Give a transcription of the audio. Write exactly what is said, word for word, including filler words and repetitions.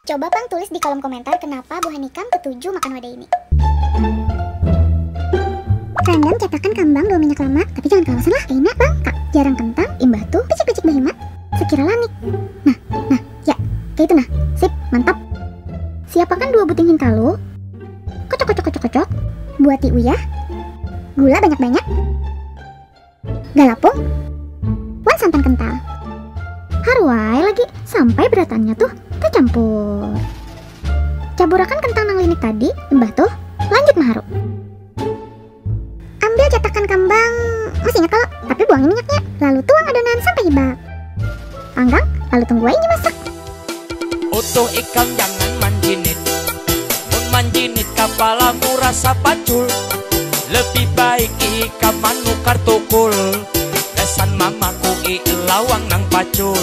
Coba pang tulis di kolom komentar kenapa buhan ikam ketuju makan wadai ini. Randam catakan kambang dua minyak lama, tapi jangan kalawasan lah. Enak bang, kak. Jarang kentang, imbah tuh picik-picik bahimat. Sekira lanik. Nah, nah, ya, kayak itu nah. Sip, mantap. Siapakan dua buting hintalu. Kocok, kocok, kocok, kocok. Buati uyah. Gula banyak-banyak. Galapung. Wan santan kental. Haruai lagi sampai beratannya tuh tercampur. Caburakan kentang nang linik tadi, imbah tuh lanjut maharu. Ambil catakan kambang, masih ingat kalau, tapi buangi minyaknya. Lalu tuang adonan sampai hibak. Panggang, lalu tunggu aja masak. Utuh ikam jangan manjinit. Mun manjinit kapalamu rasa pacul. Lebih baik ikam manukar tukul. Gasan mamaku i lawang nang pacul.